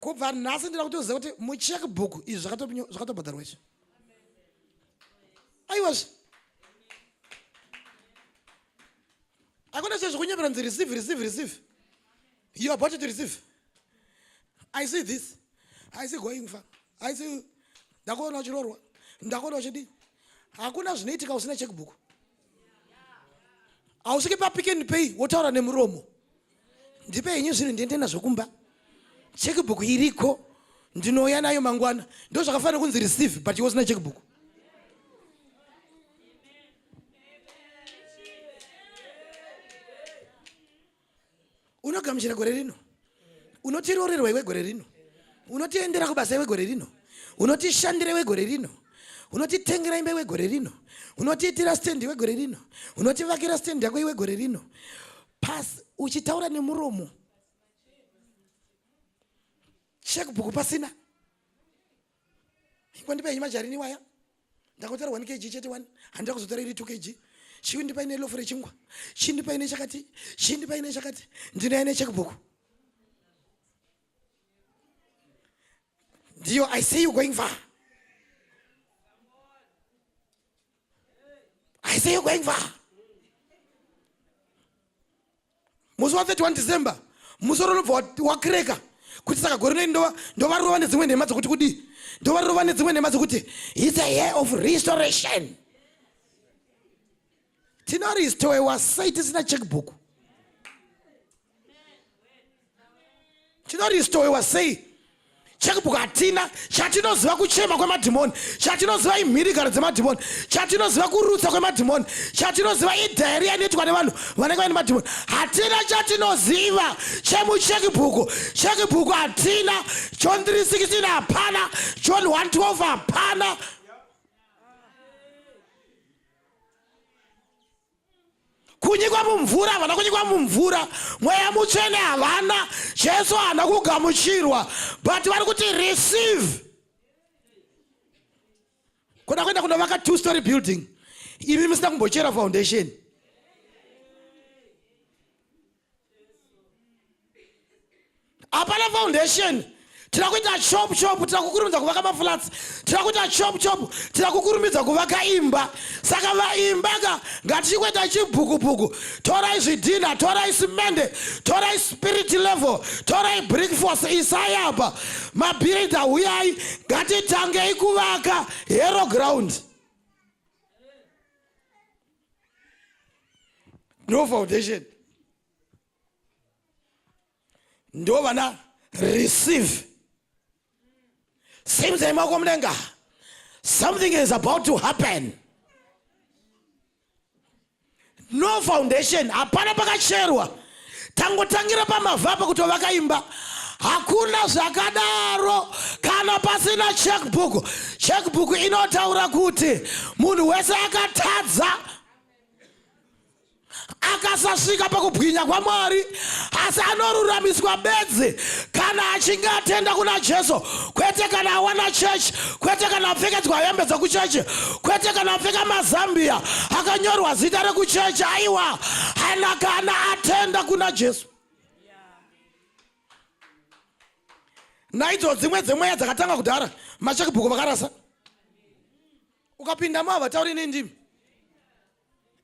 Kubva nhasi ndinoda kuti uzive kuti mucheckbook izvi zvakatobhadharwa izvi. Aiwazve. Hakuna chezvo kunyepera nzi receive receive receive. You are about to receive. I see this. I see going far. I see ndakuona uchirorwa. Ndakuona uchidii. Hakuna zvinoitika usina checkbook. Hausviki pa pick and pay wotaura nemuromo. Ndipe henyu zvinhu ndiende nazvo kumba. Checkbook iriko. Ndinouya nayo mangwana. Ndozvakafanira kunzi receive but iwe usina checkbook. Unogamuchira gore rino. Unotirorerwa iwe gore rino. Unotiendera kubasa iwe gore rino. Unotishandira iwe gore rino. Unotitengera imba iwe gore rino. Unotiitira stand iwe gore rino. Unotivakira stand yako iwe gore rino. Pasi uchitaura nemuromo. Checkbook pasina. Kwandipa henyu majarini waya. Ndakotora 1 kg chete 1. Handida kuzotora iri 2 kg. Chindipa ine loaf rechingwa. Chindipa ine chakati. Chindipa ine chakati. Ndinoya necheckbook. Ndiyo I see you going far. I see you going far. Musi wa 31 December musoro unobva wakreka kuti saka gore rino ndovarova nedzimwe nhema dzekuti kudii ndovarova nedzimwe nhema dzekuti it's a year of restoration. Tinoristowewa sei tisina checkbook? Tinoristowewa sei? Checkbook hatina. Chatinoziva kuchema kwemadhimoni, chatinoziva imhirigaro dzemadhimoni, chatinoziva kurutsa kwemadhimoni, chatinoziva idhairia inoitwa nevanhu vanenge vaine madhimoni. Hatina chatinoziva chemucheckbook. Checkbook hatina. John 3:16 hapana. John 1:12 hapana. Kunyikwa mumvura havana kunyikwa mumvura, mweya mutsvene havana, Jesu haana kugamuchirwa, but vari kuti receive. Kuda kuenda kunovaka 2 story building imi musina kumbochera foundation. Hapana foundation. Tira kuita chop chop, tira kukurumidza kuvaka maflats, tira kuita chop chop, tira kukurumidza kuvaka imba. Saka vaimba ka ngatichikuita chibhukupuku. Torai zvidhina, torai simende, torai spirit level, torai brick force, isai apa. Mabhiridha huyai, ngatitangei kuvaka hero ground. No foundation. Ndo vana receive. Simudzai maoko mudenga. Something is about to happen. No foundation, hapana pakacherwa. Tangotangira pamavhu apa kutovaka imba. Hakuna zvakadaro kana pasina checkbook. Checkbook inotaura kuti munhu wese akatadza akasasvika pakubwinya kwaMwari, asi anoruramiswa bedzi kana achinge atenda kuna Jesu, kwete kana awana chechi, kwete kana apfekedzwa hembe dzekuchechi, kwete kana apfeka mazambiya akanyorwa zita rekuchechi. Aiwa, hana kana atenda kuna Jesu. Naidzo dzimwe dzemweya dzakatanga kudhara machekibhuku vakarasa. Ukapindamo havatauri nendimi.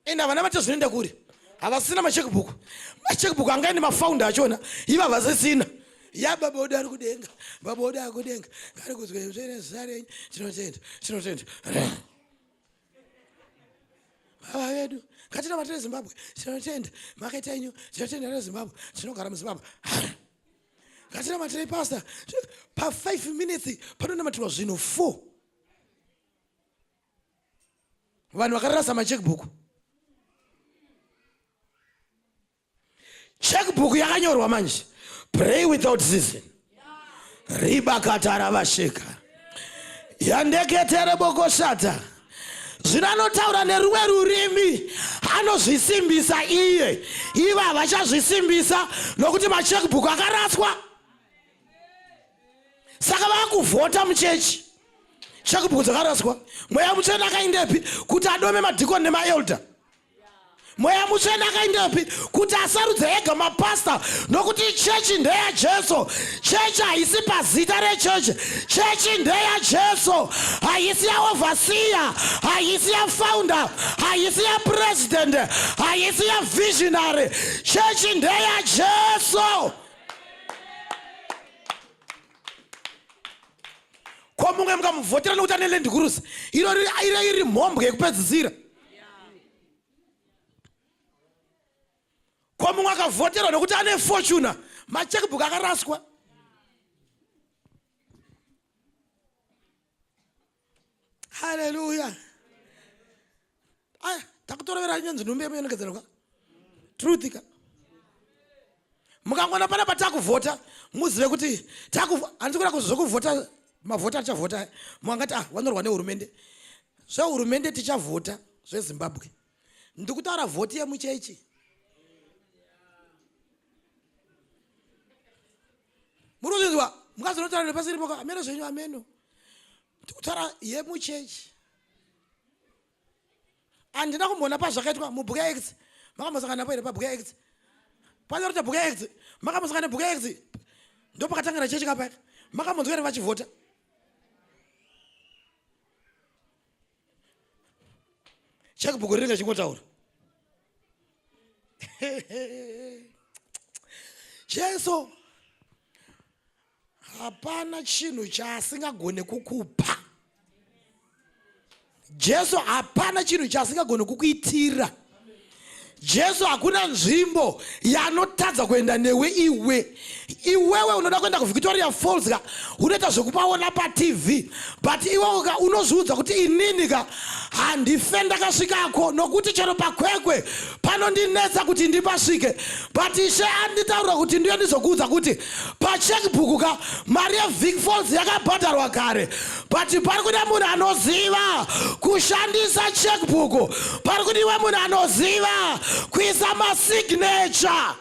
And havana vati zvinoenda kuri. Havasina macheckbook. Macheckbook anga ine mafounder achona. Ivo havasisina. Ya baba oda ari kudenga. Baba oda ari kudenga. Ngari kuzwe zvene zita renyu. Tinotenda. Tinotenda. Baba vedu. Ngatinamatire Zimbabwe. Tinotenda. Makaita inyu. Tinotenda neZimbabwe. Tinogara muZimbabwe. Ngatinamatire pastor. Pa 5 minutes panonamatirwa zvinhu 4. Vanhu vakarasa macheckbook. Checkbook yakanyorwa manje. Pray without season. Ribakatara vasheka. Yandeketere bokoshata. Zvino anotaura nerumwe rurimi anozvisimbisa iye. Ivo havachazvisimbisa nokuti macheckbook akaraswa. Saka vakuvhota muchechi. Checkbook dzakaraswa. Mweya mutsvene akaendepi kuti adome madhikoni nemaelder? Mweya Mutsvene akaendepi? Kuti asarudze ega mapasta, nokuti chechi ndeyaJesu. Chechi haisi pazita rechechi. Chechi ndeyaJesu, haisi yaoverseer, haisi yafounder, haisi yapresident, haisi yavisionary. Chechi ndeyaJesu. Ko mumwe mukamuvhotera nokuti ane Land Cruiser, iro iri mhombwe yekupedzisira. Ko mumwe akavhoterwa nokuti ane fortuna, macheckbook akaraswa. Haleluya. Aya, takutorovera inyanzi nhumbi yemuyenekedzero ka truth ka. Mukangona pana patakuvhota muzive kuti handisi kuda zvekuvhota, mavhota tichavhota. Mukangati ah, vanorwa nehurumende, zvehurumende tichavhota zveZimbabwe. Ndikutaura vhoti yemuchechi. Muri kuzvinzwa? Mukazonotaura nepasiripo ka ameno zvenyu ameno. Ndikutaura yemuchechi. Handina kumboona pazvakaitwa mubhuku yaActs. Makambosangana napo here pabhuku yaActs? Panyorota bhuku yaActs. Makambosangana nebhuku yaActs? Ndopakatangira chechi kapaya. Makambonzwa here vachivhota? Checkbook rinenge chingotaura. Jesu hapana chinhu chaasingagone kukupa. Jesu hapana chinhu chaasingagone kukuitira. Jesu hakuna nzvimbo yaanotadza kuenda newe iwe. Iwewe unoda kuenda kuVictoria Falls ka, unoita zvekupaona paTV, but iwewe ka unozviudza kuti inini ka handife ndakasvikako, nokuti chero paKwekwe panondinetsa kuti ndipasvike. But Ishe anditaurira kuti ndiyo ndizokuudza kuti pacheckbook ka mari yeVic Falls yakabhadharwa kare, but pari kuda munhu anoziva kushandisa checkbook, pari kudiwa munhu anoziva kuisa masignature.